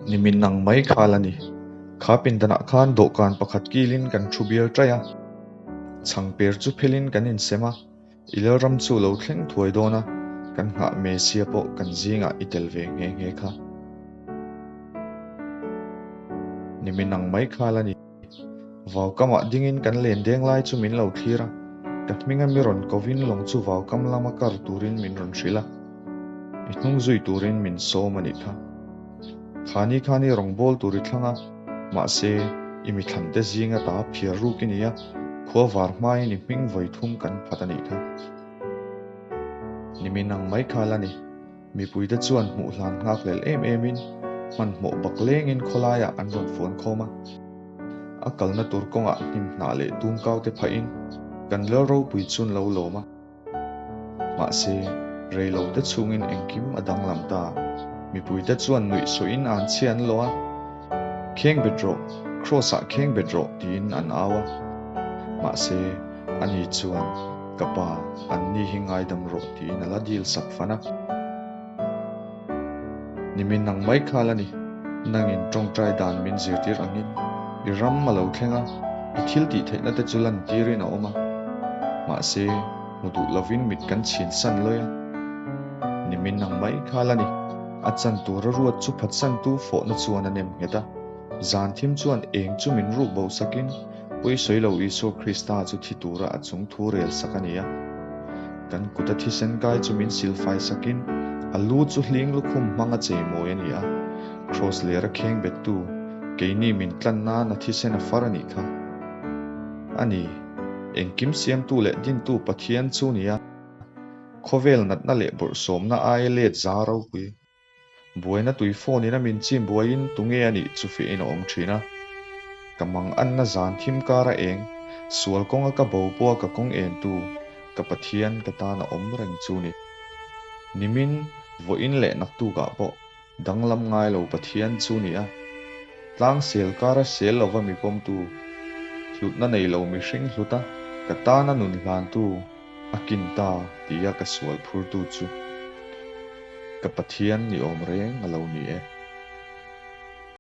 Nimin ang mai kha la ni. Kha pindanah khan dawhkan pakhat kilin kan thu bial ṭaih a. Chhangper chu phelin kan insem a, i lalram chu lo thleng thuai dawn a, kan nghah Messia pawh kan zingah i tel ve nghe nghe kha. Nimin ang mai kha la ni. Vaukamah dingin kan len deng lai chu min lo thlir a, ka hminga mi rawn kovin lawng chu vaukam lama kar turin min rawn hrilh a, i hnung zui turin min sawm a nih kha. Khani khan i rawngbâwl tur i thlang a, mahse, i mithlante zinga ta phiar ruk i ni a, khua var hmain i hming vawi thum kan phat a nih kha. Nimin ang mai kha la ni. Mipuite chuan hmuh hlan nghak lel em emin hmanhmawh bak lengin khawlaiah an rawn fuan khawm a. A kalna tur kawngah hnim hnah leh tumkau te phahin kan lal ropui chun lo lawm a. Mahse, reilo te chhungin engkim a danglam ta. Mipuite chuan nuih sawhin an chhia an lawh a, Kheng bet rawh, Kraws-ah kheng bet rawh tiin an au a. Mahse, ani chuan, Ka pa, anni hi ngaidam rawh tiin a la dil sak fan a. Nimin nang mai khal a ni, nangin tawngtai dan min zirtir angin i ram a lo thleng a, i thil tih theihna te chu lantirin a awm a. Mahse, hmu duh lovin mit kan chhin san lawi a. Nimin nang mai khal a ni, a chan tura ruat chu phatsantu fawhna chuan a nem nghet a. Zan thim chuan eng chu min ruk bo sakin pawisawi lo Isua Krista chu thi tura a chung thu rel sak a ni a. Kan kuta thisen kai chu min silfai sakin a lu chu hling lukhum hmanga cheimawi a ni a. Kraws lera kheng bettu keini min tlan nan a thisen a far a nih kha. A ni, engkim siamtu leh dintu Pathian chu ni a, khawvel natna leh bawrhsawmna aia let za ropui. Buaina tui phone in a min chim buaiin tunge a nih chu fiahin a awm thin a. Ka mang anna zan thim kar a eng, sual kawnga ka bo pawha ka kawng entu, ka Pathian ka tan a awm reng chu ni. Nimin, vawiin leh naktukah pawh danglam ngai lo Pathian chu ni a. Tlang sel kara sel lova mi pawmtu, hlutna nei lo mihring hluta ka tana nun hlantu, A kin ta tia ka sual phurtu chu ka Pathian ni awm reng a lo ni e.